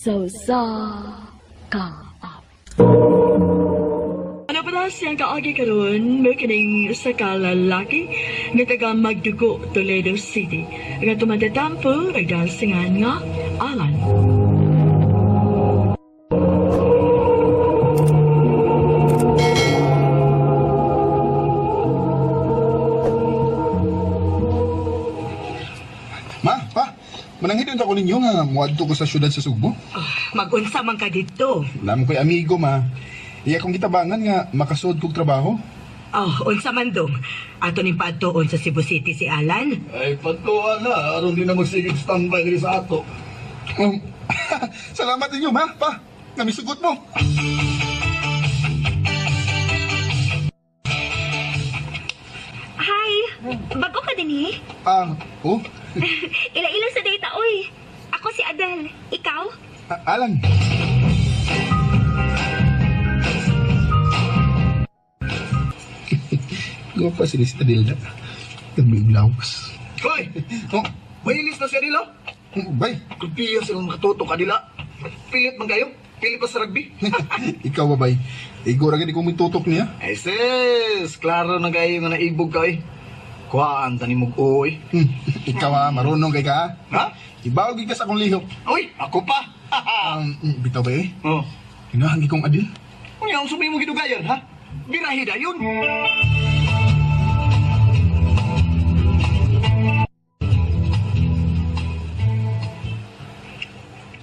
Sa usa ka awit. Ano pa siyang kaagi karon may kining usa ka lalaki nga taga Magdugo, Toledo City. Nga tumatatampo nagdasingan nga Alan. Ma, pa, mananghid unta ko ninyo nga muadto ko sa syudad sa Sugbo. Magunsa man ka dito. Namo ko'y amigo, ma. Iya kong gitabangan nga makasud kog trabaho. Oh, unsa man dong. Ato ning paadtoon sa Cebu City si Alan. Ay, patuan na. Aron di na magsigig standby diri sa ato. Salamat ninyo, ma, pa. Namisugot mo. Hi! Bago ka din eh? Ah, oh, Ila-ila sa data, oy. Ako si Adele. Ikaw? Alan. Guwapa sila si Adilda. Gamay lawas. Hoy! Oh, Mahilis na siya nila. bay. Kupiya silang makatutok kanila. Pilit man kayo. Pilit pa sa rugby. Ikaw ba, bay? Igora gani kong mitutok niya. Ay sis, klaro na kayo nga naibog ka eh. Kuhaan tani mong uy. Ikaw ah, marunong kay ka ah. Ha? Ibaw gid ka sa akong lihok. Uy, ako pa. Bitaw ba eh? Oh. Hinahangi kong adil. Unya, ang sumay mo gidugayan, ha? Birahi na yun.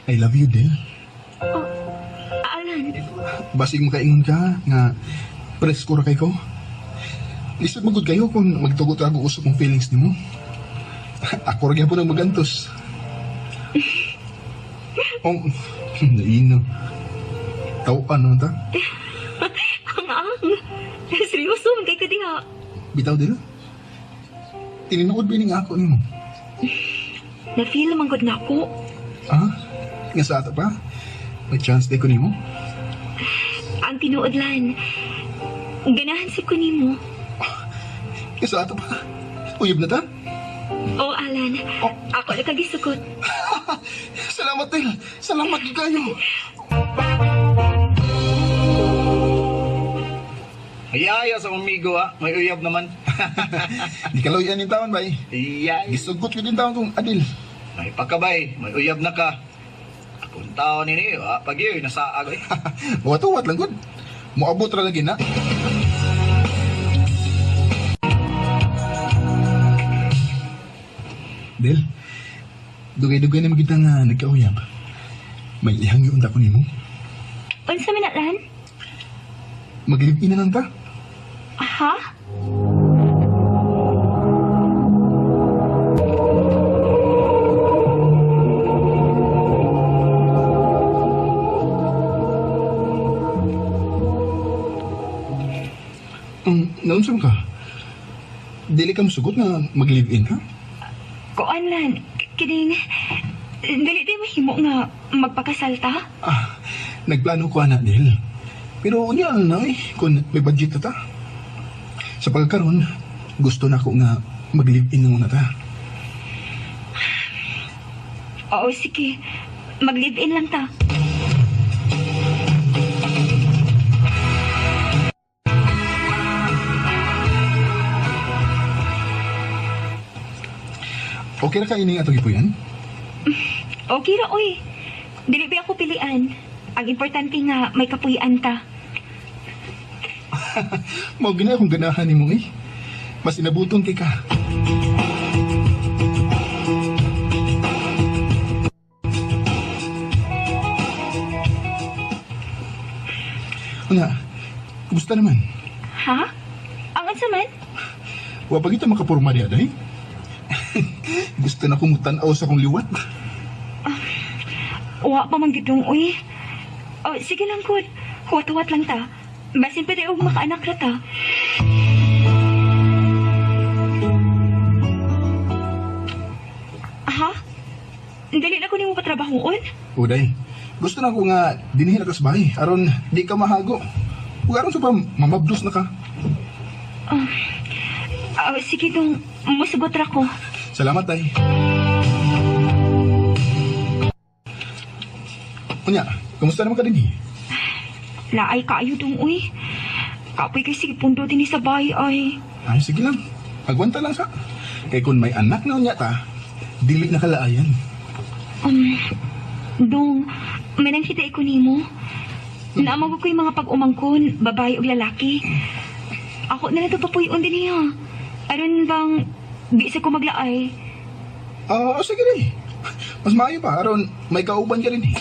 I love you, Del. Oh, Alan, Basig makaingon ka nga presko ra kay ko. Lisod magud kayo kung magtugot ako usap mong feelings nimo. Ako ra gyapon ang magantos. Oh, naino. Tawaan naman ta. ang ang. Seryoso, man kay ka diha. Bitaw Del. Tinuod ba ning ako nimo? Na-feel man gud na ako. Ah, nga sa ato pa? May chance day ko nimo? Ang tinuod lan. Ganahan si ko nimo. Nga sa ato pa? Uyab na ta? Oh, Alan. Oh. Ako na kagisukot. Salamat, Del. Salamat gid kayo. Ayaya sa amigo ha. May uyab naman. Di kaloyan yung taon, bay. Iyay. Gisugot ko din taon kong adil. May pakabay, may uyab na ka. Akong tao nini, ha? Pag yun, nasaag eh. Wat-wat lang gud. Moabot ra lagi na. Del, dugay-dugay na magita nga nagkauyab. May ihang yun ko nimo. Unsa man Alan? Mag-live-in na lang ta. Ha? Naunsa man ka? Dili ka musugot nga mag-live-in ha? Kuan lan. Kining dili di mahimo nga magpakasal ta? Ah, nagplano ko ana, Del. Pero unya na eh, kung may budget na ta. Sa pagkaron, gusto na ko nga mag-live-in na muna ta. Oo, sige. Mag-live-in lang ta. Okay ra ka ining atong gipuyan? Okay ra, oy. Dili ba ako pilian? Ang importante nga may kapuy-an ta. Mao gina akong ganahan nimo eh. Mas inabuton kay ka. Una, kumusta naman? Ha? Ang unsa man? Wa pa kita makapurma diha day. Gusto na kong tan-aw sa akong liwat. Wa pa man gidong oy. Oh, sige lang gud. Huwat-huwat lang ta. Basin pa og makaanak ra ta. Ha? Dili na ko nimo patrabahoon? Uday, gusto na ko nga dinhi na ka sa bahay aron di ka mahago. Ug aron sa pa mamabdos na ka. Ah, sige dong, musugot ra ko. Salamat tay. Kunya, kumusta naman ka din eh? Laay kaayo dong, uy. Kapoy kay sige pundo din sa bahay ay. Ay, sige lang. Agwanta lang sa. Kay kung may anak na unya ta, dili na kalaayan. Dong, may nangita ko nimo. Naamag ko yung mga pag-umangkon, babae o lalaki. Ako na lang ito papuyon din niya. Aron bang, di sa ko maglaay. Ah, sige rin. Mas maayo pa, aron may kauban ka rin eh.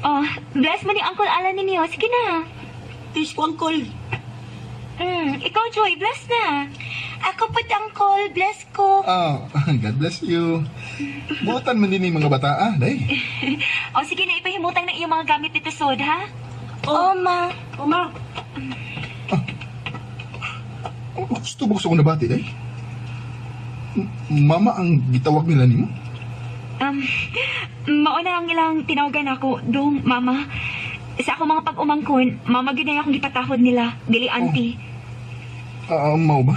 Oh, bless mo ni Uncle Alan ninyo. Sige na. Kiss ko, Uncle. Ikaw, Joy, bless na. Ako po't Uncle, bless ko. Ah, God bless you. Buotan man din yung mga bata, ah, day. O, sige na, ipahimutang na iyong mga gamit dito, Sod, ha? Oh, ma. O, ma. Oh, gusto ba ko nabati, day? Mama ang gitawag nila nimo? Mauna ang ilang tinawagan ako, dong, mama. Sa akong mga pag-umangkon, mama gyud na akong gipatahod nila, dili auntie. Ah, mao ba?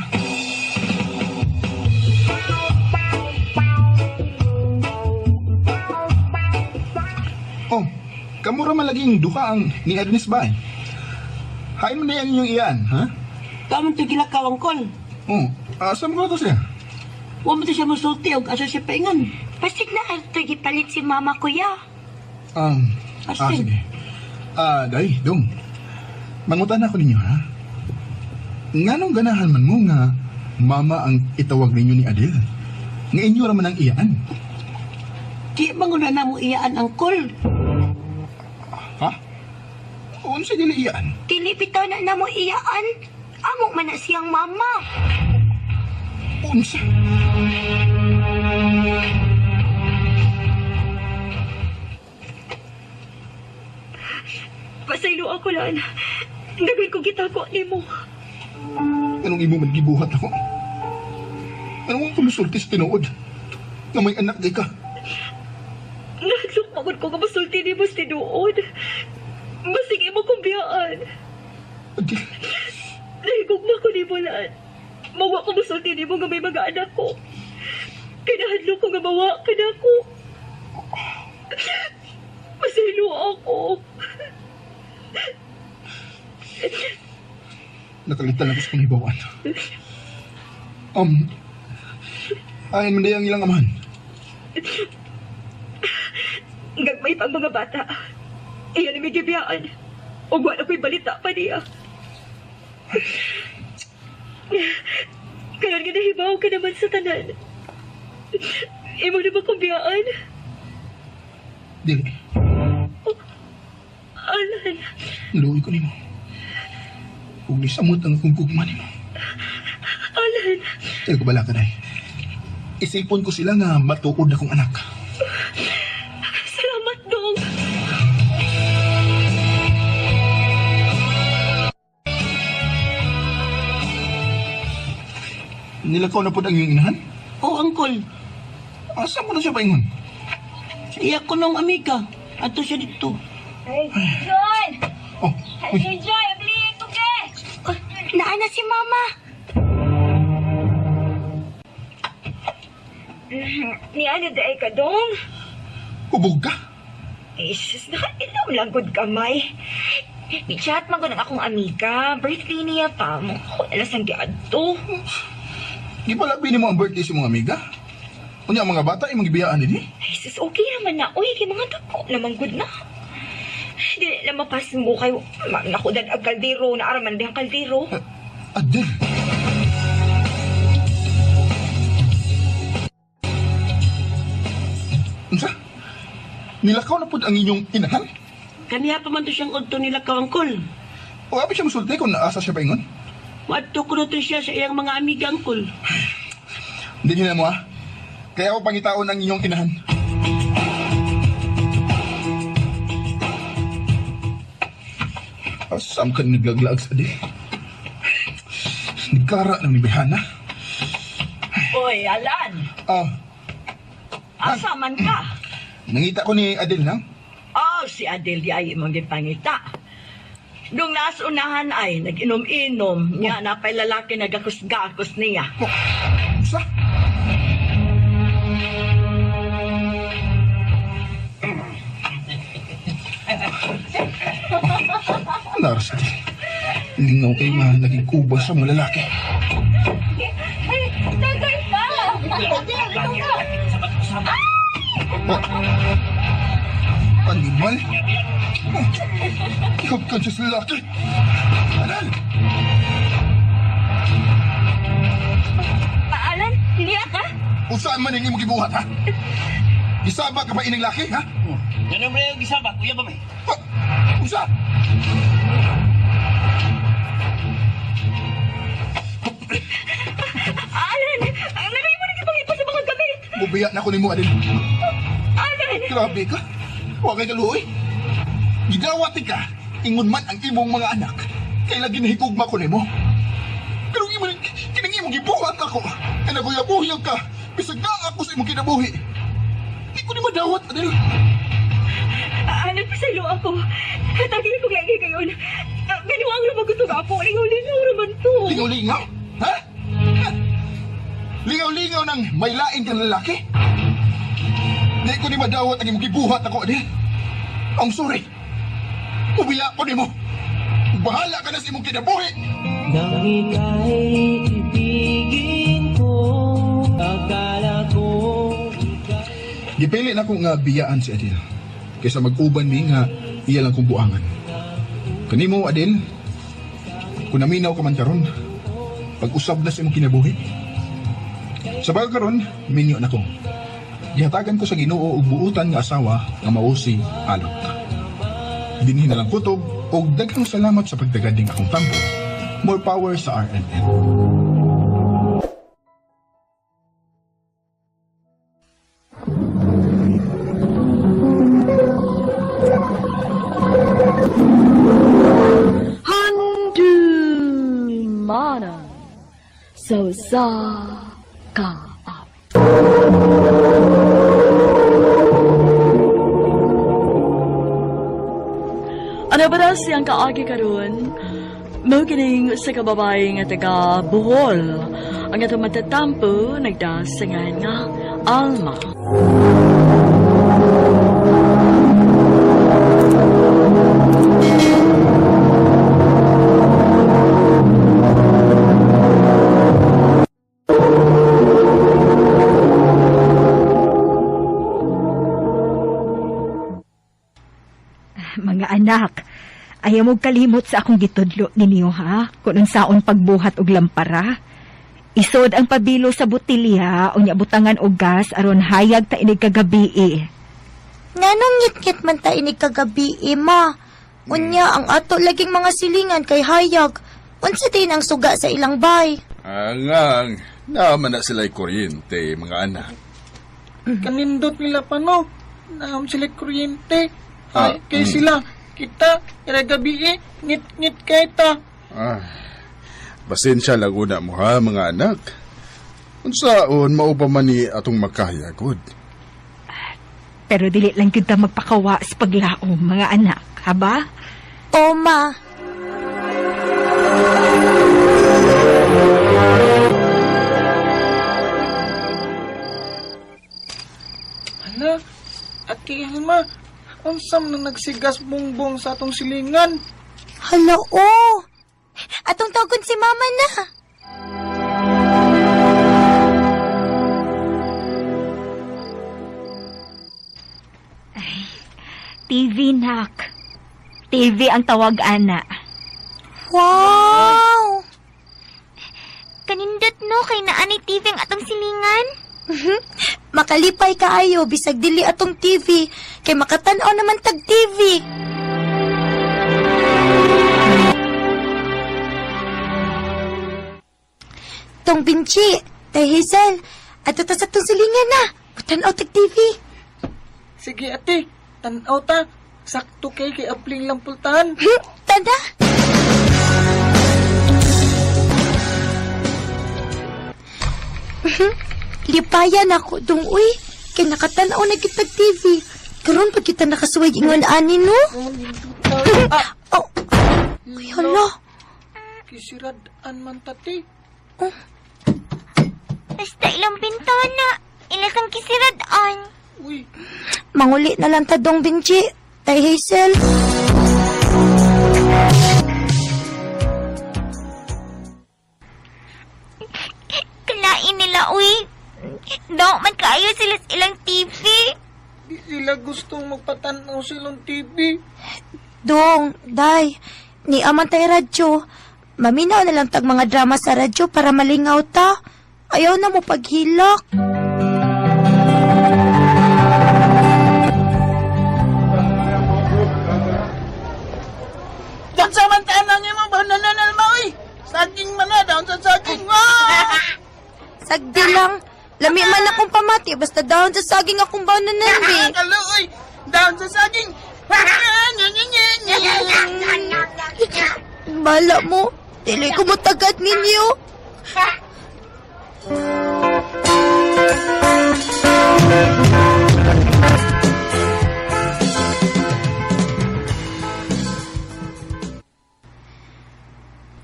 Oh, kamura man laging duha ang ni Agnes ba eh? Hain mo na yan inyong iyan, ha? Kaman to gilakaw, Uncle. Oh, asa mo ko to siya? Wa man to siya masulti og asa siya paingon. Pasig na ato gipalit si mama kuya. Asin. Sige. Ah, day, dong. Mangutan ako ninyo, ha? Nganong ganahan man mo nga mama ang itawag ninyo ni Adele? Nga inyo ra man ang iyaan. Di man na mo iyaan, Uncle. Ha? Unsa dili iyaan? Dili bitaw na namo iyaan. Amo man na siyang mama. Unsa? Pasaylo ako lan. Daghan ko gitako nimo. Anong imo man gibuhat ako? Anong akong musulti sa tinuod? Na may anak di ka. Nahadlok magod ko nga masulti nimo sa tinuod. Basig imo kong biyaan. Adele, Nahigugma ko nimo lan. Mawa ko masulti nimo nga may mga anak ko. Kay nahadlok ko nga mawa ka na ko. Pasaylo ako. Nakalitan ako sa pangibawan. Ayon man ang ilang amahan. Gagmay pa ang mga bata. Iyan ang may gibiyaan. O wala ko'y balita pa niya. Karon nga nahibaw ka naman sa tanan. Imo na ba kong biyaan? Dili, Alan, luoy ko nimo. Ug nisamot ang akong gugma nimo. Alan. Kaya kabala ka day. Isipon ko sila nga matuod akong anak. Salamat, Dong. Nilakaw na po ang iyong inahan? O, Uncle. Asa mo na siya paingon? Sa iya ko nung amiga. Ato siya dito. Hey, John! Oh, uy, Hey, Joy, abli, tuge! Oh, naa na si mama. Ni ano daay ka, dong? hubog ka? Eh, sus, nakainom lang gud kamay. Ni-chat man ko ng akong amiga. Birthday niya pa. Mo, alas ang giadto. Di pala bini mo ang birthday sa mga amiga? Unya ang mga bata imong gibiyaan dinhi? Ay, sus, okay naman na. Uy, kay mga dako naman gud na. Di na mapas mo kayo. Naku, dad, ang kaldero. Naaraman di ang kaldero. Adele. Unsa? Nilakaw na pud ang inyong inahan? Kaniya pa man to siyang udto nila ka, Uncle. O abi siya musulti kung naasa siya paingon? Moadto ko na to siya sa iyang mga amiga, Uncle. Hindi na mo ah. Kaya ako pangitaon ang inyong inahan. Asam ka naglaglag sa di. Nagkara ng ni Bihana. Oy, Alan. Ah, Asa man ka? nangita ko ni Adele lang. Oh, si Adele di ay imong gipangita. Nung naas unahan ay, nag-inom-inom, niya napay lalaki nagakos-gakos niya. Oh, sa? Naras ka. Lingaw kayo nga naging kuba sa mga lalaki. Ay, tagay pa! Oh. Animal? Oh. Ikaw conscious lalaki. Anal! Alan, niya ka? Kung saan man ang imong gibuhat, ha? Isaba ka pa ining laki, ha? Ganun ba yung gisaba? Kuya ba may? Ha? Unsa? Alan, nagay mo nagipangit pa sa mga gamit. Bubiya na ko nimo, Adel. Alan! Grabe ka. Huwag kay kaluoy. Gidawat ka. Ingon man ang imong mga anak. Kay lagi nahigugma ko nimo. Pero imo kining imong gibuhat ako. Kay naguyabuhiyag ka. Bisag na ako sa imong kinabuhi. Di ko ni madawat, Adel. Alan, pasaylo ako. Tagilin kong lagi kayon. Binuang naman gusto ka po. Lingaw-lingaw naman to. Lingaw-lingaw? Ha? Ha? Lingaw-lingaw ng may lain kang lalaki? Di ko ni madawat ang imong gibuhat ako, Adel. I'm sorry. Ubiya ko nimo. Bahala ka na sa imong kinabuhi. Nang ika'y ibigin ko, akala ko Gipili na ko nga biyaan si Adel. Kaysa mag-uban mi nga iya lang kong buangan. Kanimo, Adel, kung naminaw ka man karon, pag-usab na sa imong kinabuhi. Sa baga karon, minyo na ko. Gihatagan ko sa Ginoo og buutan nga asawa nga mao si Alok. Dinhi na lang kutob og daghang salamat sa pagtagad ning akong tampo. More power sa RMN. Handumana. So sa ka. Ano ba daw siyang kaagi karon? Mao kining sa kababae nga taga Bohol. Ang atong matatampo nagdasangan nga Alma. Mga anak, ayaw mo kalimot sa akong gitudlo ninyo ha, kung unsaon pagbuhat og lampara. Isod ang pabilo sa botilya, unya butangan og gas aron hayag ta inig kagabi. Nganong ngit-ngit man ta ini kagabi, eh, ma? Unya, ang ato laging mga silingan kay hayag. Unsa din ang suga sa ilang bay? Angang, naman na sila'y kuryente, mga anak. Kanindot nila pa no. Naam sila kuryente. Ah, Ay, kay sila. Kita, gabi eh. Ngit-ngit kay ta. Ah, pasensya lang una mo ha, mga anak. Unsaon, mao pa man ni atong makahayagod. Pero dili lang gyud ta magpakawa sa paglaom, mga anak, ha ba? O, ma. Hala, Ate Alma, unsam na nagsigas bongbong sa atong silingan. Hala, oh. Atong tawagon si mama na. TV nak. TV ang tawag ana. Wow! Kanindot no kay naanay TV ang atong silingan. Makalipay kaayo bisag dili atong TV kay makatan-aw naman tag TV. Tong Binchi, Tay Hazel, ato ta sa tong silingan na. Mutan-aw tag TV. Sige ate, tanaw ta. Sakto kay kay apling lang pultahan. Tada! Lipayan ako dong uy. Kay nakatanaw na kitag TV. Karon pa kita nakasuway ingon ani no? Ah, Oh, Uy, hala. Kisirad-an man tati. Basta ilang bintana. Ila kang kisirad-an. Uy. Manguli na lang ta dong, Benji. Tay Hazel. Kalain nila, uy. Daw man kaayo sila sa ilang TV. Di sila gustong magpatanaw silang TV. Dong, day, ni aman tay radyo. Maminaw na lang tag mga drama sa radyo para malingaw ta. Ayaw na mo paghilak. Doon sa man tanang imong banananal mo, uy. Saging man na, down sa saging mo. Sagdi lang. Lami man akong pamati, basta down sa saging akong bananan, be. Kalo, uy. Down sa saging. Bala mo, dili ko mutagad ninyo.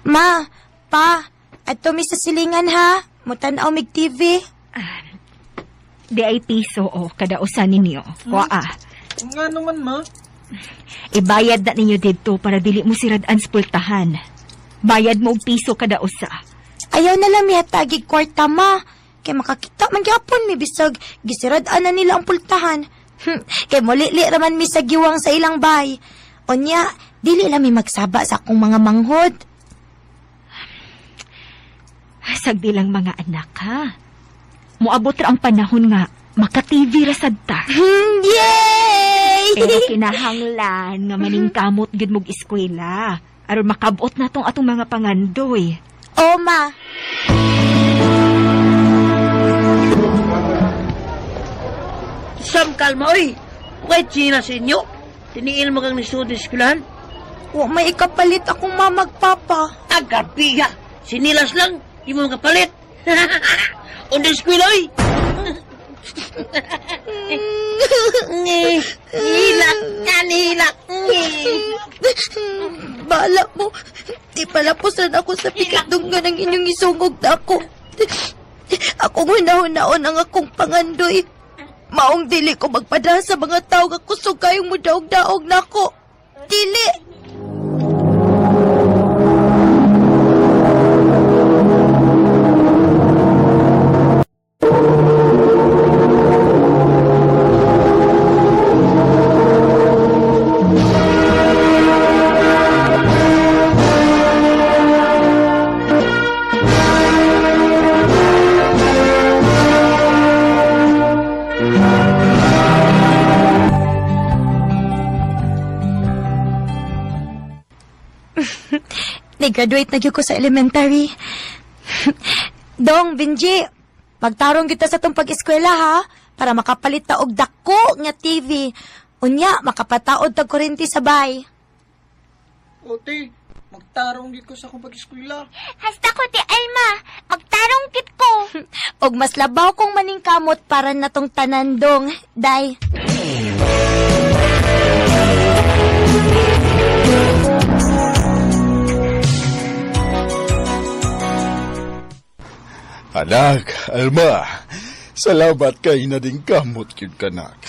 Ma, pa, ato mi sa silingan ha. Mutan-aw mig TV. Di ay piso o kada usa ninyo. Waa. Nga naman, ma. Ibayad na ninyo didto para dili mo sirad-an sa pultahan. Bayad mo og piso kada usa. Ayaw na lang mihatagig kwarta, ma. Kay makakita man gyapon mi bisag gisirad-an na nila ang pultahan. Kay mulili raman mi sa giwang sa ilang bay. Unya, dili lang mi magsaba sa akong mga manghod. Sagdi lang mga anak ha. Moabot ra ang panahon nga maka-TV ra sad ta. Yay! Pero kinahanglan nga maningkamot gid mog eskwela aron makabot na tong atong mga pangandoy. O, ma. Sam, kalma, oy. Kahit sina sa inyo. Tiniil mo kang nisud eskwelahan. Wa may ikapalit akong mamagpapa. Agabiya. Sinilas lang. Di mo makapalit. Onda eskwela, oy. Hilak ka, hilak. Bala mo. Di pala pusan ako sa pikadunggan ng inyong isungog na ako. Akong hunahunahon ang akong pangandoy. Maong dili ko magpada sa mga tao nga kusog kayong mudaog-daog nako. Dili! Nag-graduate na gyud ko sa elementary. Dong, Benji, magtarong kita sa tong pag-eskwela ha, para makapalit ta og dako nga TV. Unya, makapataod tag kuryente sa bay. Ote, magtarong gid ko sa akong pag-eskwela. Hasta ko ti Alma, magtarong kit ko. Og mas labaw kong maningkamot para natong tanan dong, day. Anak, Alma, salamat kay na din kamot gyud kanak.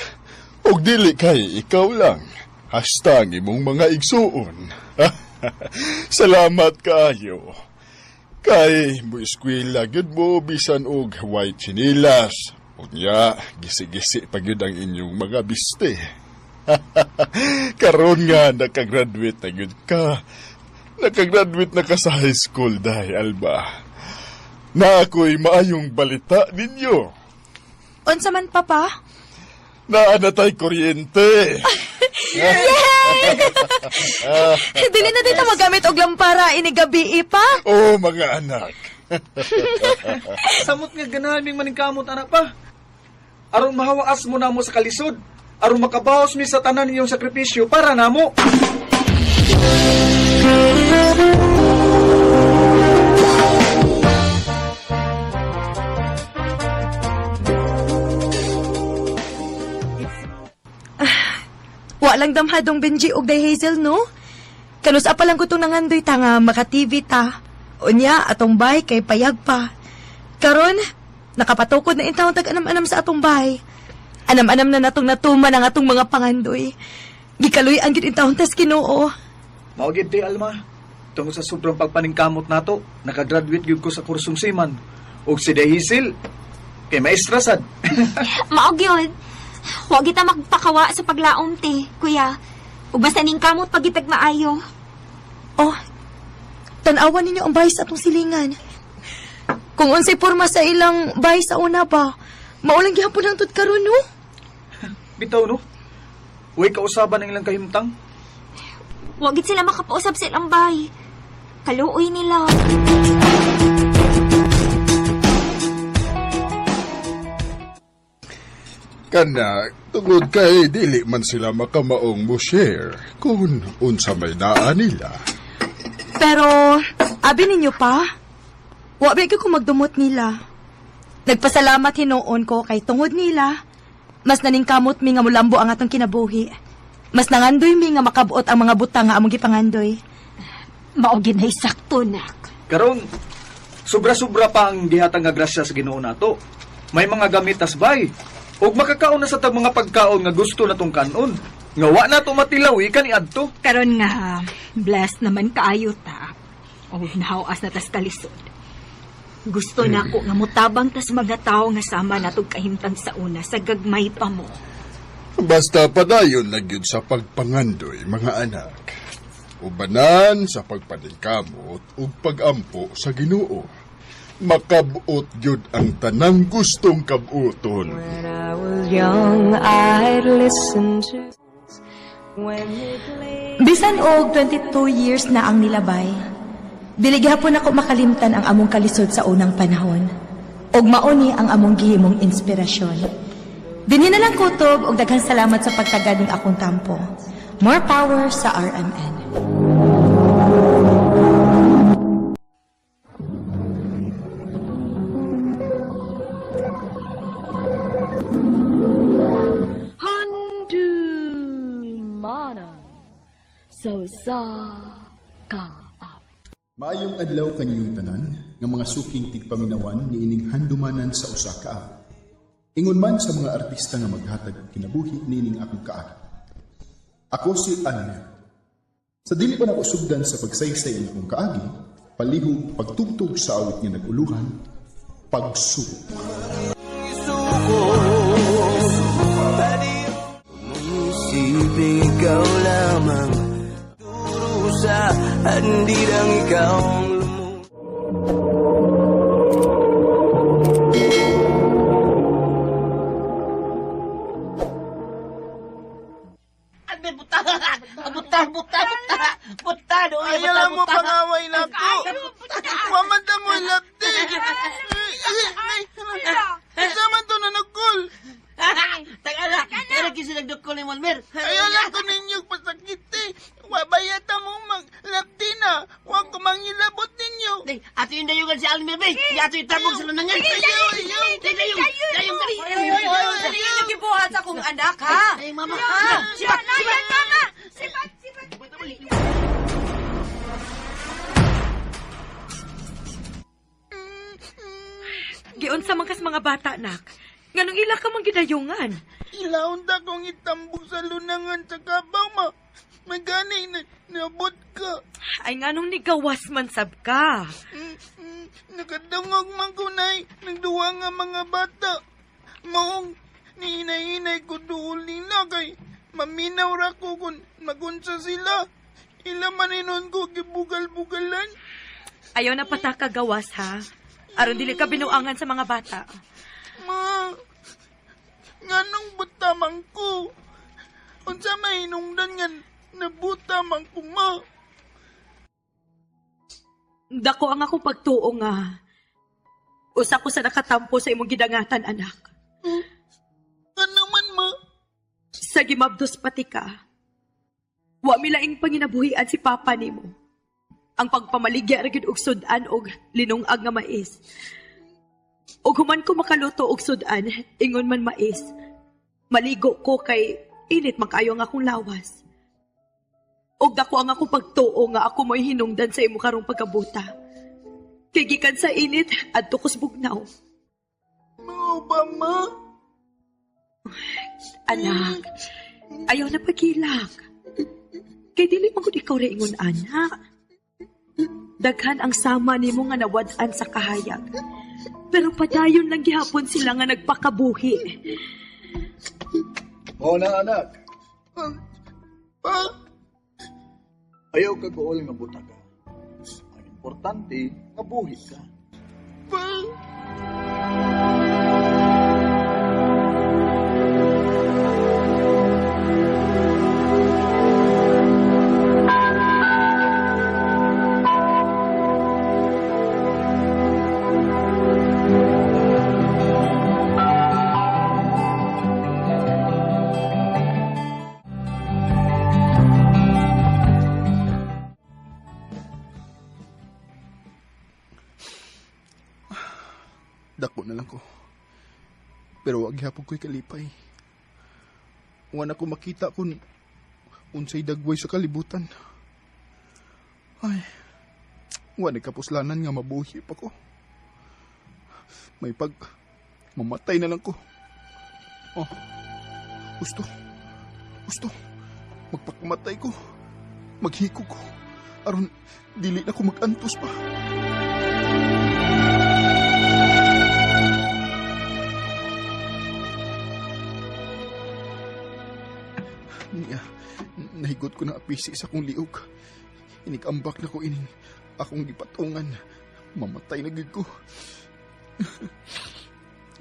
Og dili kay ikaw lang, hasta ang imong mga igsuon. Salamat kaayo. Kay mo eskwela gyud mo bisan og white chinilas. Unya, gisi-gisi pa gyud ang inyong mga biste. Karon nga nakagraduate na gyud ka. Nakagraduate na ka sa high school dai, Alba. Na ako'y maayong balita ninyo. Unsa man papa? Naa na tay kuryente. Dili na dito magamit og lampara ini gabi pa. Oh, mga anak. Samot nga ganahan ming maningkamot anak pa. Aron mahawaas mo namo sa kalisod. Aron makabaos mi sa tanan iyong sakripisyo para namo. Wa lang damhadong Benji og Day Hazel, no? Kanus-a pa lang ko itong nangandoy ta nga maka-TV ta. Unya, atong bay kay payag pa. Karon, nakapatukod na intawon tag anam-anam sa atong bay. Anam-anam na natong natuman ang atong mga pangandoy. Gikaluy-an gyud intawon tas Ginoo. Mao gid ti Alma. Tungod sa sobrang pagpaningkamot nato, nakagraduate gyud ko sa kursong seaman. Ug si Dehisil, kay maestra sad. Mao gyud. Wa kita magpakawa sa paglaom te, kuya. Ug basta ning kamot pagitag maayo. Oh, tan-awan ninyo ang bahay sa atong silingan. Kung unsay porma sa ilang bahay sa una ba, maulang gihapon ang tud karon no? Bitaw no. Uy kausaban ang ilang kahimtang. Wa gid sila makapausab sa ilang bay. Kaluoy nila. Kana, tungod kay dili man sila makamaong mo share kung unsa may naa nila. Pero, abi ninyo pa, wa ba ko magdumot nila. Nagpasalamat hinuon ko kay tungod nila, mas naningkamot mi nga mulambo ang atong kinabuhi. Mas nangandoy mi nga makabuot ang mga butang nga among gipangandoy. Mao gyud na sakto nak. Karon, sobra-sobra pa ang gihatag nga grasya sa Ginoo nato. May mga gamit tas bay. Ug makakaon na sa tag mga pagkaon nga gusto natong kanon. Nga wa nato matilawi kaniadto. Karon nga blessed naman kaayo ta. O nahawas na tas kalisod. Gusto nako nga motabang tas mga tawo nga sama natog kahimtang sa una sa gagmay pa mo. Basta padayon lang yun sa pagpangandoy, mga anak. Ubanan sa pagpaningkamot ug pagampo sa Ginoo. Makabuot gyud ang tanang gustong kabuoton. Bisan og 22 years na ang nilabay, dili gihapon ako makalimtan ang among kalisod sa unang panahon. Og mao ni ang among gihimong inspirasyon. Dinhi na lang kutob og daghang salamat sa pagtagad ng akong tampo. More power sa RMN. Handumana so sa ka Maayong adlaw kaninyong tanan nga mga suking tigpaminawan niining handumanan sa usa ka awit. Ingon man sa mga artista nga maghatag og kinabuhi niining akong kaagi. Ako si Almer. Sa dili pa nako sugdan sa pagsaysay ang akong kaagi, palihog pagtugtog sa awit nga nag-uluhan, pagsuko. Isipin ikaw lamang Durusa at hindi lang ikaw ang lumu Buta, buta, buta, buta, doy, Ayaw lang mo pangaway na ako. Wamanta mo ilapti. Isa man to na nagkol. Taga na, pero kasi nagdukol ni Molmer. Ayaw lang ko ninyo pasakit eh. Wabayata mo maglapti na. Huwag ko mangilabot ninyo. Day, ato yung dayugan si Almer, bay. Ato yung tabog sa lunangan. Ayaw, ayaw. Day, dayong, dayong, dali. Ano yung gibuhat sa akong anak, ha? Ay, mama. Sibat, sibat. Mama! Sibat, sibat! Giunsa man kas mga bata, nak. Nganong ila ka man gidayungan? Ilaon ta kong itambog sa lunangan sa kabaw ma. Magani na nabot ka. Ay nganong nigawas man sab ka. Nakadungog man ko nay, nagduwa nga mga bata. Maong nihinay-hinay ko duol nila kay maminaw ra ko kung magunsa sila. Ila maninon ko gibugal-bugalan. Ayaw na pataka gawas ha. Aron dili ka binuangan sa mga bata. Ma, nganong buta man ko? Unsa may hinungdan nga nabuta man ko ma? Dako ang akong pagtuo nga. Usa ko sa nakatampo sa imong gidangatan, anak. Ano man ma? Sa gimabdos pati ka. Wa milaing panginabuhian si papa nimo. Ang pagpamaligya ra gyud og sud-an og linungag nga mais. Og human ko makaluto og sud-an, ingon man mais. Maligo ko kay init man kaayo ang akong lawas. Og dako ang akong pagtuo nga ako mo'y hinungdan sa imo karong pagkabuta. Kay gikan sa init adto kos bugnaw. Mao ba, ma? Anak, ayaw na pagilak. Kay dili man gud ikaw ra ingon ana. Daghan ang sama nimo nga nawad-an sa kahayag. Pero padayon lang gihapon sila nga nagpakabuhi. Oo na, anak. Pa? Ayaw ka gool nga buta ka. Ang importante, nga buhi ka. Pa? Dako na lang ko. Pero wag gihapon ko'y kalipay. Wa na ko makita kung unsay dagway sa kalibutan. Ay, wa na kapuslanan nga mabuhi pa ko. May pag mamatay na lang ko. Oh, gusto. Magpakamatay ko. Maghiko ko. Aron, dili na ko magantos pa. Niya, nahigot ko na apisi sa akong liog. Inikambak na ko ining akong gipatungan. Mamatay na gid ko.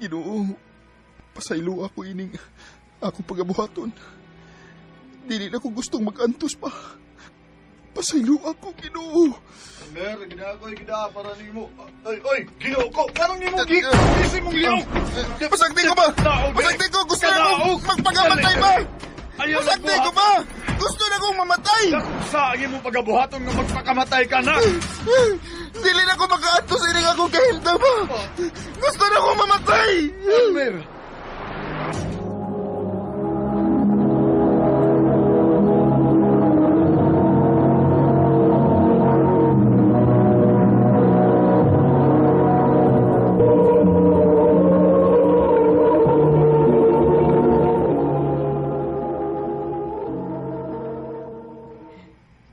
Ginoo, pasaylo ako ining akong pagabuhaton. Dili na ko gustong magantos pa. Pasaylo ako, Ginoo. Mer, ginagoy gida para nimo. Ay, oy, Ginoo ko. Kanong nimo gi? Isi mong liog. Pasagdi ko ba? Pasagdi ko, gusto na akong magpagamatay ba? Pasagdi ko ba? Gusto na akong mamatay! Sa ang imong pagabuhaton nga magpakamatay ka na! Dili na ko makaantos ining akong kahimtang ba? Gusto na akong mamatay! Mer!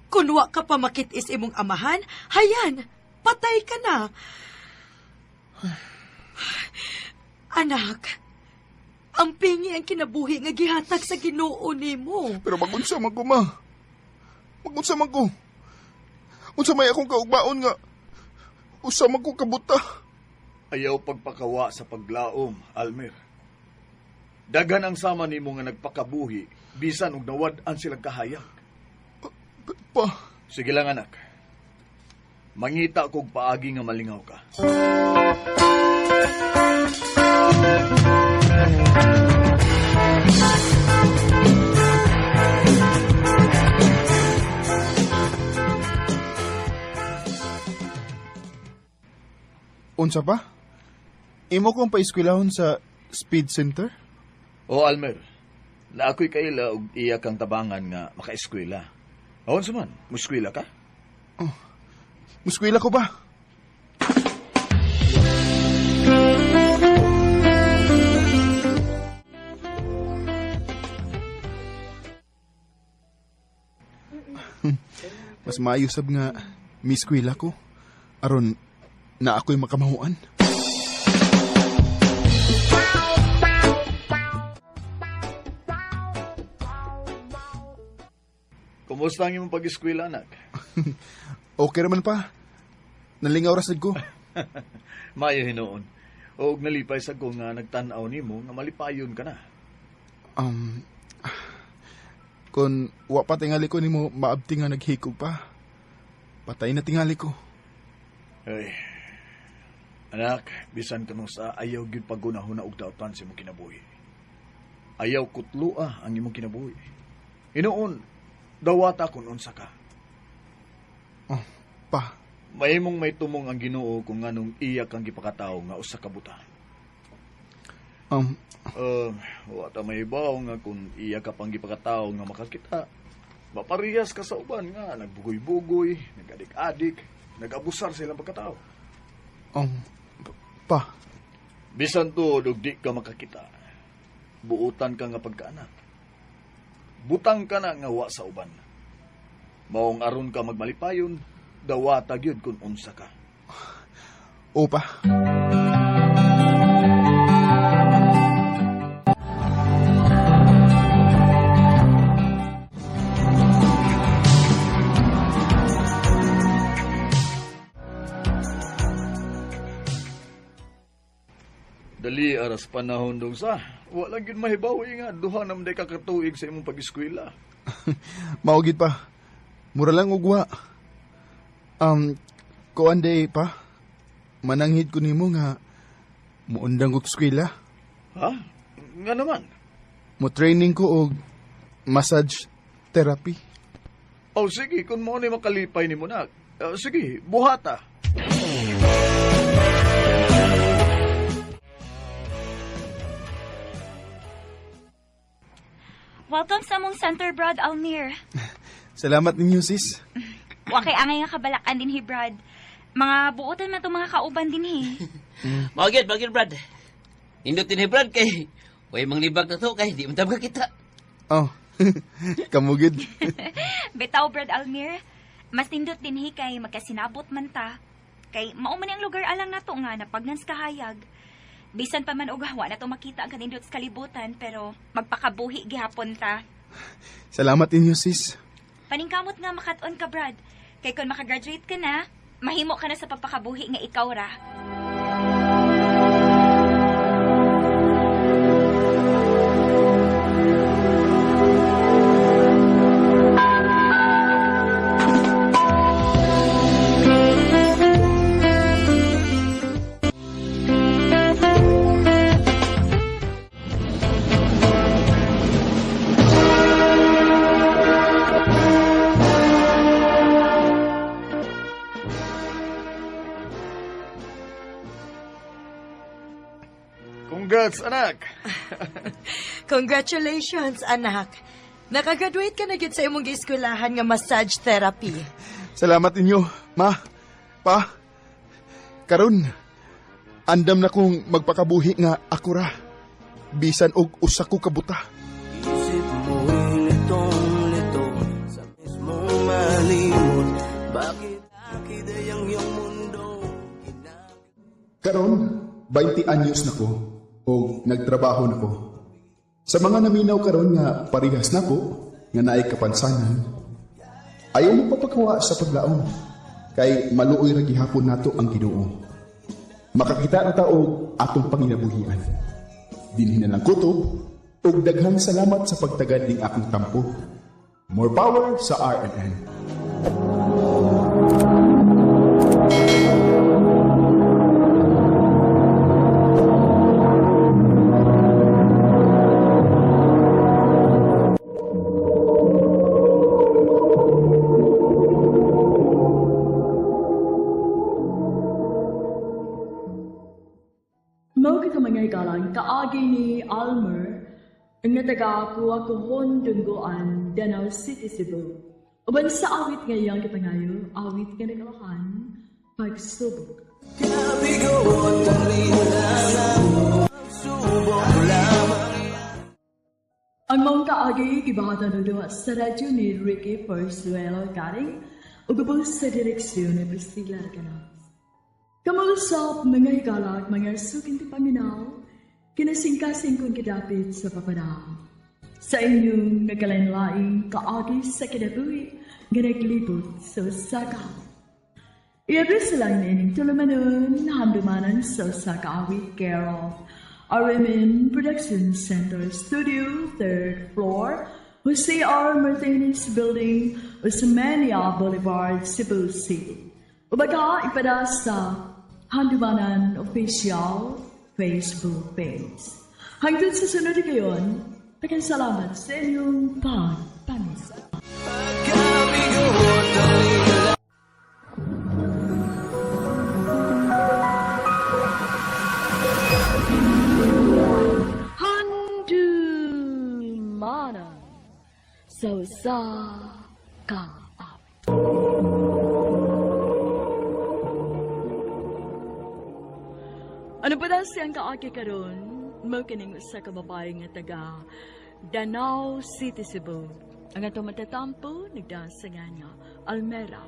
Kung wa ka pa makit-is imong amahan, hayan, patay ka na. Anak, ang pingi ang kinabuhi nga gihatag sa Ginoo nimo. Pero magunsa man ko, ma. Magunsa man ko. Unsa may akong kaugmaon nga usa man ko kabuta. Ayaw pagpakawa sa paglaom, Almer. Daghan ang sama nimo nga nagpakabuhi bisan og nawad-an silang kahayag. Pa. Sige lang, anak. Mangita kog paagi nga malingaw ka. Unsa pa? Imo kong paeskwelahon sa Speed Center? O, Almer. Na ako'y kaila og iya kang tabangan nga makaeskwela. Aon sa man, muskwela ka? Oh, muskwela ko ba? Mas maayo sab nga miskwela ko. Aron na ako'y makamahuan. Kumusta ang imong pag-eskwela, anak? Okay raman pa. Nalingaw ra sad ko. Maayo hinuon. Og nalipay sa ko nga nagtan-aw nimo nga malipayon ka na. Kung wa pa tingali ko nimo maabti nga naghikog pa. Patay na tingali ko. Ay. Anak, bisan kanu sa ayaw gyud paggunahuna og dautan sa imong kinabuhi. Ayaw kutloa ang imong kinabuhi. Hinuon, dawata kun unsa ka. Oh, pa. Mahimong may tumong ang Ginoo kung nganong iya kang gipakatawo nga usa ka buta. Wa ta mahibaw nga kung iya ka pang gipakatawo nga makakita, Maparehas ka sa uban nga nagbugoy-bugoy, nagadik-adik, nag-abusar sa ilang pagkatao. Pa. Bisan tuod og di ka makakita, buutan ka nga pagkaanak. Butang ka na nga wa sa uban. Maong aron ka magmalipayon, dawata gyud kun unsa ka. Opa. Dali aras panahon dong sa. Wala gyud mahibaw nga duha na man day ka katuig sa imong pag-eskwela. Mao gid pa. Mura lang og wa. Kuan day pa. Mananghid ko nimo nga muundang og eskwela. Ha? Nga naman? Mo training ko og massage therapy. Oh, sige, kung mo ni makalipay nimo na. Sige, buhata. Welcome sa among center, Brad Almir. Salamat ninyo, sis. Wa kay angay nga kabalakan din hi, Brad. Mga buotan man itong mga kauban din hi. Magid, magid, Brad. Nindot din hi, Brad, kay way manglibag na to, kay di man ta makakita. Oh, kamugid. Bitaw, Brad Almir. Mas nindot din hi kay magkasinabot man ta. Kay mao man ang lugar alang nato nga napagnans kahayag. Bisan pa man og wa na to makita ang kanindot sa kalibutan, pero magpakabuhi gihapon ta. Salamat ninyo, sis. Paningkamot nga makat-on ka, Brad. Kay kung makagraduate ka na, mahimo ka na sa pagpakabuhi nga ikaw ra. Congrats, anak! Congratulations, anak. Nakagraduate ka na gyud sa imong gieskwelahan nga massage therapy. Salamat ninyo, ma, pa. Karon, andam na kong magpakabuhi nga ako ra. Bisan og usa ko kabuta. Isip mo'y litong-lito sa mismong malimot. Bakit akiday ang iyong mundo? Karon, 20 anyos na ko o nagtrabaho na ko. Sa mga naminaw karon nga parehas na ko, nga naay kapansanan, ayaw mo papakawa sa paglaom, kay maluoy ra gihapon nato ang Ginoo. Makakita na ta og atong panginabuhian. Dinhi na lang kutob, ug daghang salamat sa pagtagad ning akong tampo. More power sa RMN. Mao kita mga igalang kaagi ni Almer nga taga Kuwakuhon, Dunggoan, Danao City, Cebu. Uban sa awit nga iyang gipangayo, awit nga nagalahan, pagsubok. Kabigot ang liwanag, subok lamang. Ang maong kaagi gibahatan duwa sa radyo ni Ricky Forzuelo Garing ug ubos sa direksyon ni Priscilla Recanas. Kamausap mga higalag, mga suking paminaw, kinasingkasing kong gidapit sa papanahon. Sa inyong nagkalain-laing kaagi sa kinabuhi nga naglibot sa usa ka awit. I-address lang nining tulumanon, handumanan sa usa ka awit care of RMN Production Center Studio, 3rd floor, Jose R. Martinez Building, Osmeña Boulevard, Cebu City. Ubaga ipada sa Handumanan Official Facebook page. Hangtod sa sunod kayon, daghang salamat sa inyong pagpamis. Kabigot ang liwanag. Handumanan sa usa siyang kaagi karon, mao kining usa ka babae nga taga Danao City, Cebu. Ang atong matatampo nagdaan sa nga Almera.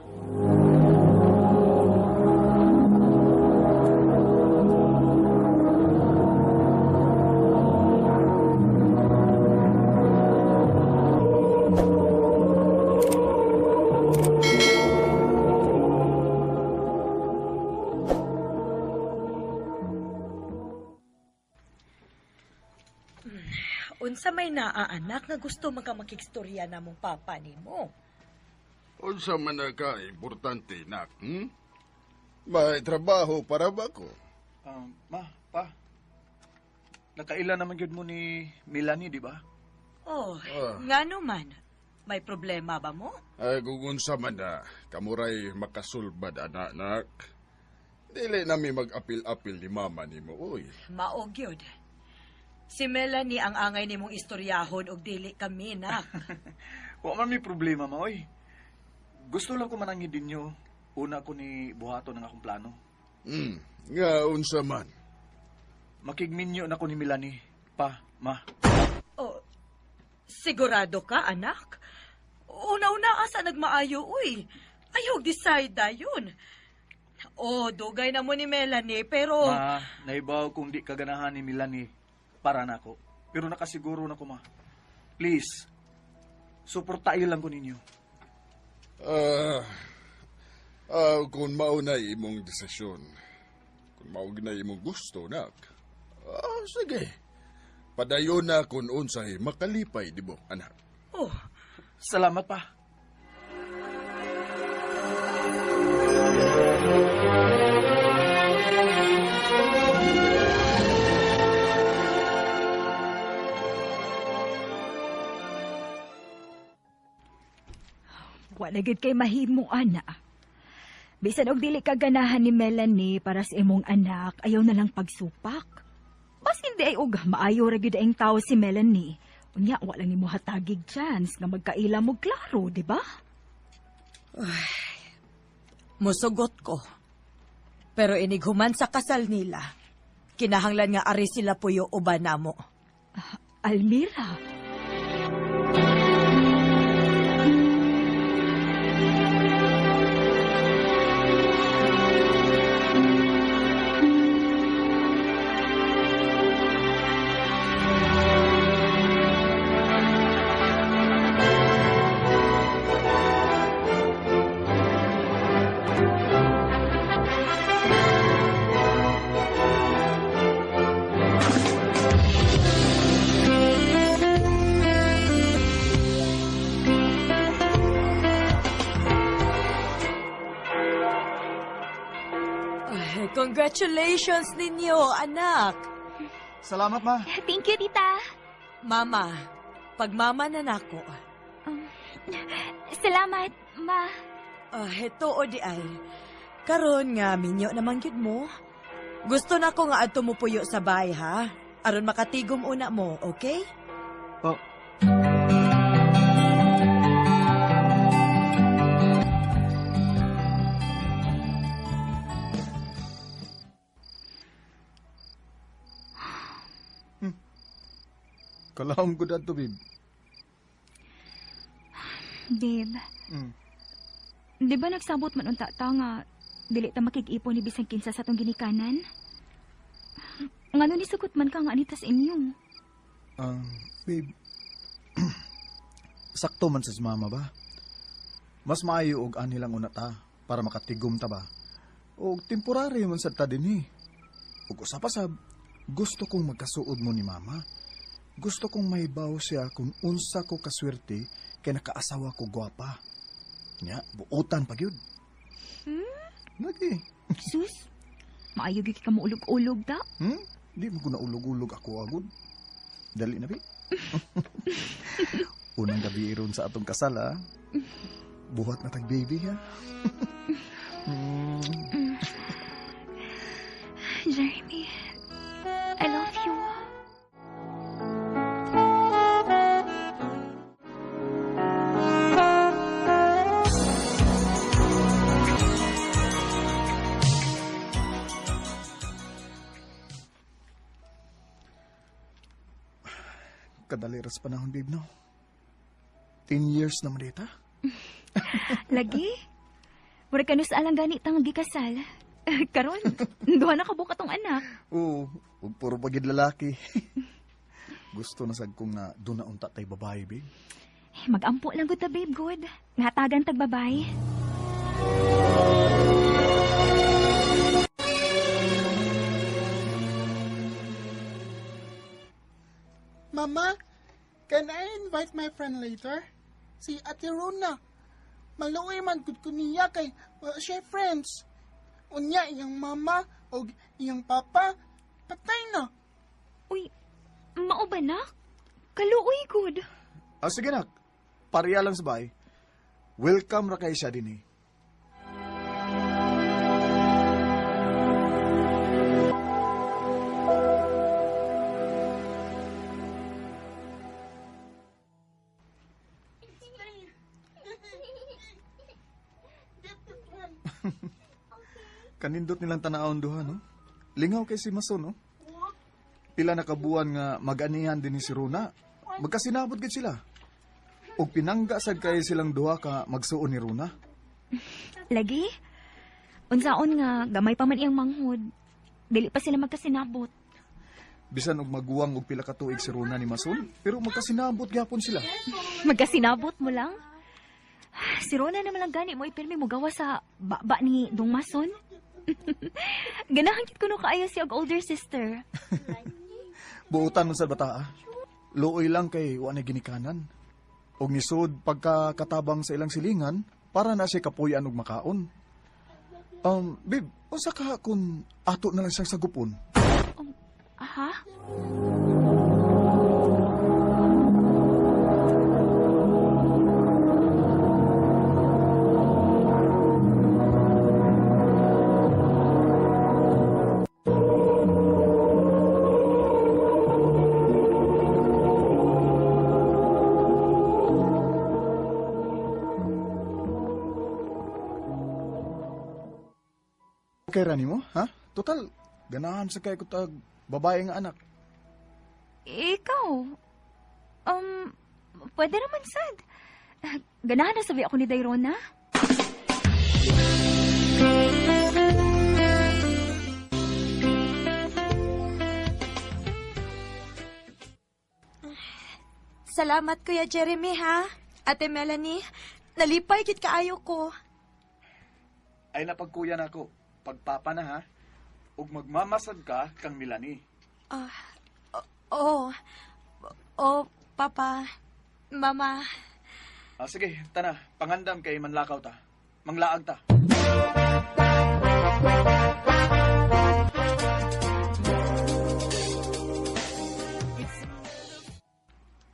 Unsa may naa anak nga gusto man ka makigstorya namong papa nimo? Unsa man na ka importante, nak, May trabaho para ba ko? Ma, pa. Nakaila naman gyud mo ni Melanie, di ba? Oh, ngano man? May problema ba mo? Ay, kung unsa man na, kamuray makasulbad, anak, nak. Dili nami mag-apil-apil ni mama nimo, uy. Mao gyud. Si Melanie ang angay nimong istoryahon og dili kami, nak. Wa man may problema, ma, oy. Gusto lang ko manangid ninyo. Una ko ni buhaton ang akong plano. Nga unsa man. Makigminyo na ko ni Melanie. Pa, ma. Oh, sigurado ka, anak? Una-una asa nagmaayo, uy. Ayaw decide dayon. Oh, dugay na mo ni Melanie, pero... Ma, naibaw kung di kaganahan ni Melanie para nako. Pero nakasiguro na ko, ma. Please, suportayo lang ko ninyo. Kung mauna imong desisyon, kung mauna imong gusto, nak, sige. Padayon na kung unsay makalipay, di mo, anak. Oh. Salamat pa. Wala gid kay mahimo, ana. Bisan og dili ka ganahan ni Melanie para sa imong anak, ayaw na lang pagsupak. Bas hindi ay og maayo ra gyud ang tao si Melanie. Unya wala nimo hatagig chance nga magkaila mo klaro, di ba? Ay, musugot ko. Pero inighuman sa kasal nila, kinahanglan nga ari sila puyo uban namo. Almira. Congratulations ninyo, anak. Salamat, ma. Thank you, tita. Mama, pagmama na nako. Salamat, ma. Heto o di ay. Karon nga minyo naman gyud mo. Gusto na ko nga adto mo puyo sa bahay, ha? Aron makatigom una mo, okay? Oh. Kalahom ko dato, babe. Babe. Di ba nagsabot man unta ta nga dili ta makig-ipon ni bisan kinsa sa atong ginikanan? Ngano ni sugot man ka nga anita sa inyo? Babe, sakto man sa mama ba? Mas maayo og ani lang una ta para makatigom ta ba? Og temporary man sad ta dinhi. Ug usa pa sab, gusto kong magkasuod mo ni mama. Gusto kong mahibaw siya kung unsa ko kaswerte kay nakaasawa ko gwapa. Nya, buotan pa gyud. Lagi. Sus, maayo gyud ka moulog-ulog da. Di mo ko naulog-ulog ako agud. Dali na, bi. Unang gabi ron sa atong kasal, ha? Buhat na tag baby, ha? Jeremy, I love you. Kadali ras panahon, babe, no? 10 years na man dita. Lagi? Murag kanus alang gani tang gikasal. Karon, duha na ka buka tong anak. Oo, ug puro pagid lalaki. Gusto na sad kong nga doon na unta tay babae, babe. Eh, magampo lang gud ta, babe, good. Ngatagan tag babae. Mama, can I invite my friend later? Si Ate Rona. Maluoy man gud ko niya kay wa siya friends. Unya iyang mama og iyang papa patay na. Uy, mao ba na? Kaluoy gud. Ah, sige nak. Pareha lang sa bahay. Welcome ra kay siya din eh. Kanindot nilang tanawon duha, no? Lingaw kay si Mason, no? Pila na kabuan nga mag-anihan din ni si Rona. Magkasinabot gid sila. Og pinangga sad kay silang duha ka magsuon ni Rona. Lagi? Unsaon nga gamay pa man iyang manghod. Dili pa sila magkasinabot. Bisan og maguwang og pila ka tuig si Rona ni Mason, pero magkasinabot gyapon sila. Magkasinabot mo lang? Si Rona naman lang gani mo ipirmi mo gawa sa baba ni Dong Mason. Ganahan gid kuno kaayo si og older sister. Buotan man sa bata, ah. Luoy lang kay wa na ginikanan. Og nisod pagka katabang sa ilang silingan para na siya kapuyan og makaon. Babe, unsa ka kung ato na lang siyang sagupon? Aha? Okay ra nimo, ha? Total, ganahan sa kay kutag babae nga anak. Ikaw? Pwede naman sad. Ganahan na sabi ako ni Dairona. Salamat, Kuya Jeremy, ha? Ate Melanie, nalipay kit kaayo ko. Ay napagkuya na ako. Pagpapa na, ha? Ug magmamasad ka kang Melanie. Oo. Oh, Papa. Mama. Ah, sige, tana. Pangandam kay manlakaw ta. Manglaag ta.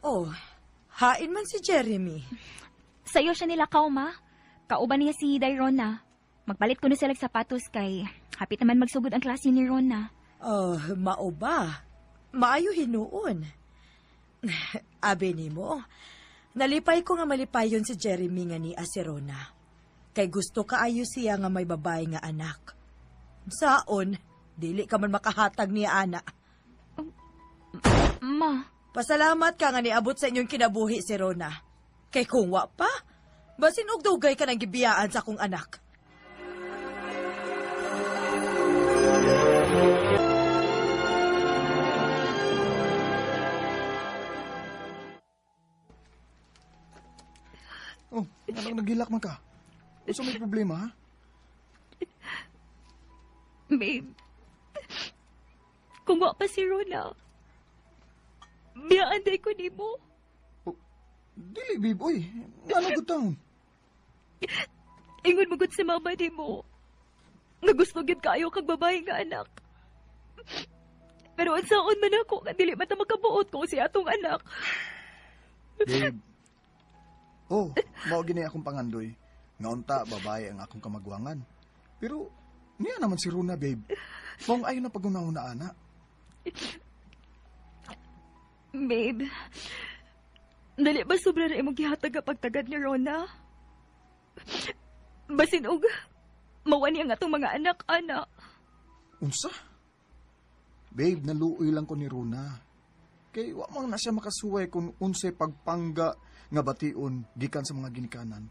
Oh, hain man si Jeremy. Sa'yo siya nilakaw, ma. Kauban niya si Dairona. Magpalit ko na sila sapatos kay hapit naman magsugod ang klase ni Rona. Oh, mao ba? Maayo hinuon. Abe nimo, nalipay ko nga malipayon si Jeremy nga ni Aserona. Kay gusto kaayo siya nga may babae nga anak. Saon, dili ka man makahatag niya ana. Ma. Pasalamat ka nga niabot sa inyong kinabuhi si Rona. Kay kung wa pa, basin og dugay ka nang gibiyaan sa akong anak. Oh, anong naghilak man ka? Unsa may problema, ha? Babe, kung wa pa si Rona, biyaan day ko nimo. Oh, dili, babe, oy. Ano gud taon? Ingon mo gud si mama nimo. Nga gusto gyud kaayo kag babae nga anak. Pero unsaon man ako nga dili man ta makabuot kung si atong anak. Babe. Oh, mao gini akong pangandoy. Nga unta babae ang akong kamagwangan. Pero niya naman si Rona, babe. Maong ayo na pagunahon na ana. Babe, dali ba sobra na imong gihatag ang pagtagad ni Rona? Basin og mawa niya nga atong mga anak, ana. Unsa? Babe, naluoy lang ko ni Rona. Kay wa man na siya makasuway kung unsay pagpangga nga bation gikan sa mga ginikanan.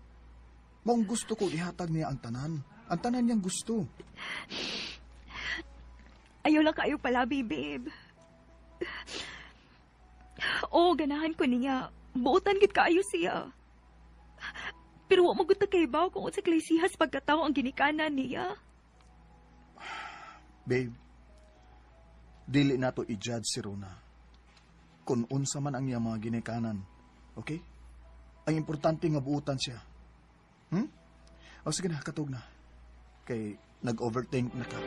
Maong gusto ko ihatag niya ang tanan. Ang tanan niyang gusto. Ayaw lang kayo palabi, babe. Oo, ganahan ko niya. Buotan gid kaayo siya. Pero wa magud ta kay baw kung unsa klasihas pagkatao ang ginikanan niya. Babe, dili nato i-judge si Rona. Kung unsa man ang iyang mga ginikanan. Okay? Ang importante nga buutan siya. O sige na, katog na. Kay nag-overthink na ka.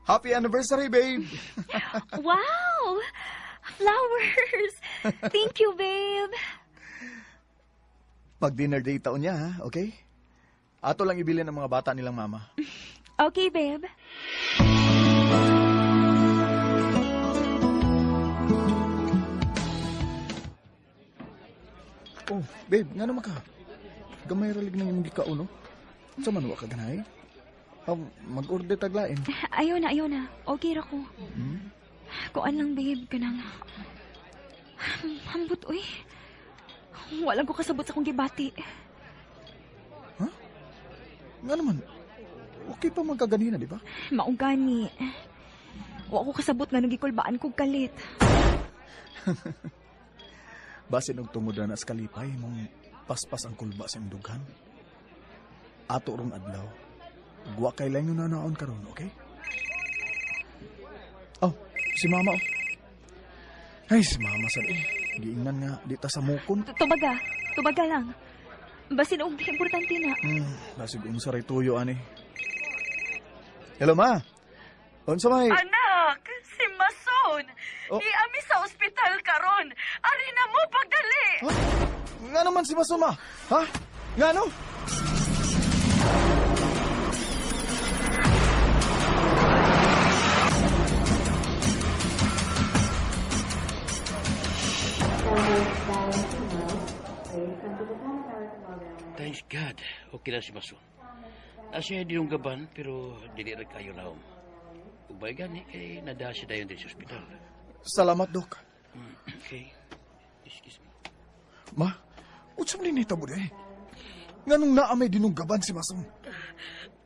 Happy anniversary, babe! Wow! Flowers! Thank you, babe! Pag-dinner date taon niya, ha? Okay? Ato lang ibilin ang mga bata nilang mama. Okay, babe. Oh, babe, nga naman ka. Gamay ralig ng imong gikaon, no? Sa man wa ka ganahe? Mag-order taglain. Ayaw na, ayaw na. Okay ra ko. Kuan lang, babe. Kanang... Hambot, uy. Walang ko kasabot sa akong gibati. Huh? Nga naman, okay pa man kaganina, di ba? Maugani. Wa ko kasabot nga nung gikulbaan kog kalit. Basin og tungod na sa kalipay mong paspas ang kulba sa imong dughan. Ato rong adlaw. Gwa kay lang yung nanaon karon, okay? Oh, si mama oh. Ay, si mama sad eh. Giingnan nga di ta sa mukon. Tubaga, tubaga lang. Basin og importante na. Basig unsa ray tuyo ani. Hello ma. Unsa may? Anak, si Mason. Oh. Niami sa ospital karon. Ari na mo pagdali. Huh? Nga naman si Mason ma. Ha? Nga no? Thanks God. Okay lang si Mason. Asa di yung gaban, pero dili ra kayo laom. Ubay gani, kay nadaha siya dayon din sa ospital. Salamat, Dok. Okay. Excuse me. Ma, unsa man ni tabo eh? Nganong naa may dinunggaban si Mason?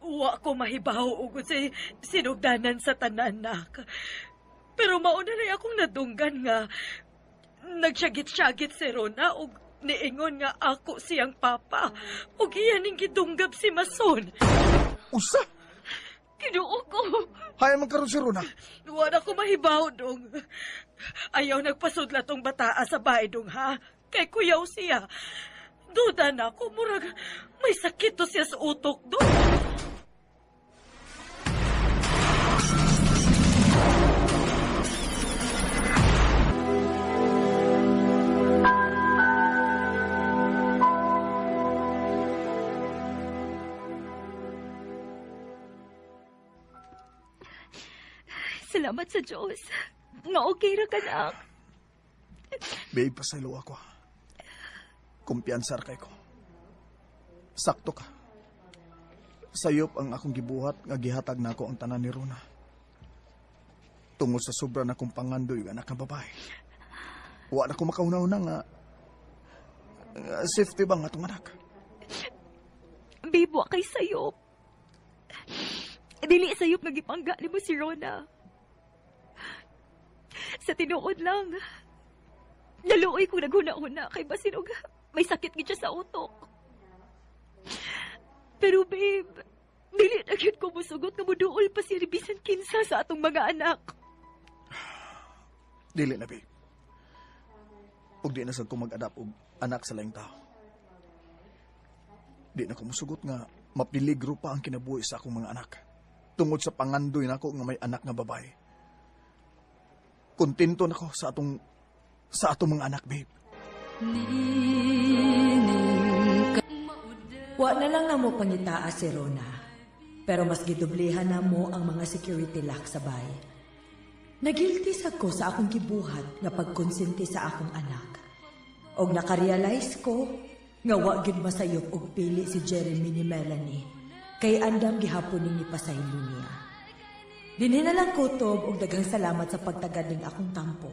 Wa ko mahibaw og unsay sinugdanan sa tanan, nak. Pero mauna na akong nadunggan nga nagsyagit-syagit si Rona og niingon nga ako siyang papa og iya ning gidunggab si Mason. Usa? Kinuo ko. Hay man karon si Rona. Wala ko mahibaw dong. Ayaw nagpasudla tong bataa sa bahay dong ha. Kay kuyaw siya. Duda na ako, murag may sakit to siya sa utok dong. Salamat sa Diyos. Nga okay ra ka, nak. Babe, pasaylo ako. Kumpiyansar kay ko. Sakto ka. Sayop ang akong gibuhat nga gihatag nako ang tanan ni Rona. Tungod sa sobra na kong pangandoy anak nga babae. Wa na ko makauna-una nga safety ba nga atong anak? Babe, wa kay sayop. Dili sayop nga gipangga nimo si Rona. Sa tinuod lang, naluoy ko naghuna-huna kay basin og may sakit gid siya sa utok. Pero babe, dili na gyud ko mosugot nga moduol pa siya ni bisan kinsa sa atong mga anak. Dili na, babe. Ug di na sad ko mag-adapt og anak sa laing tao. Di na ko mosugot nga mapiligro pa ang kinabuhi sa akong mga anak. Tungod sa pangandoy nako nga may anak nga babae. Kontento nako sa atong mga anak, babe. Wa na lang namo pangitaa si Rona. Pero mas gidublihan na mo ang mga security lock sa bay. Nagilty sa ko sa akong gibuhat nga pagkonsente sa akong anak. Og nakarealize ko nga wa gyud masayop og pili si Jeremy ni Melanie kay andam gihapon ning nipasaylo niya. Dinhi na lang kutob og daghang salamat sa pagtagad ning akong tampo.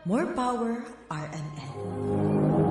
More power, RMN.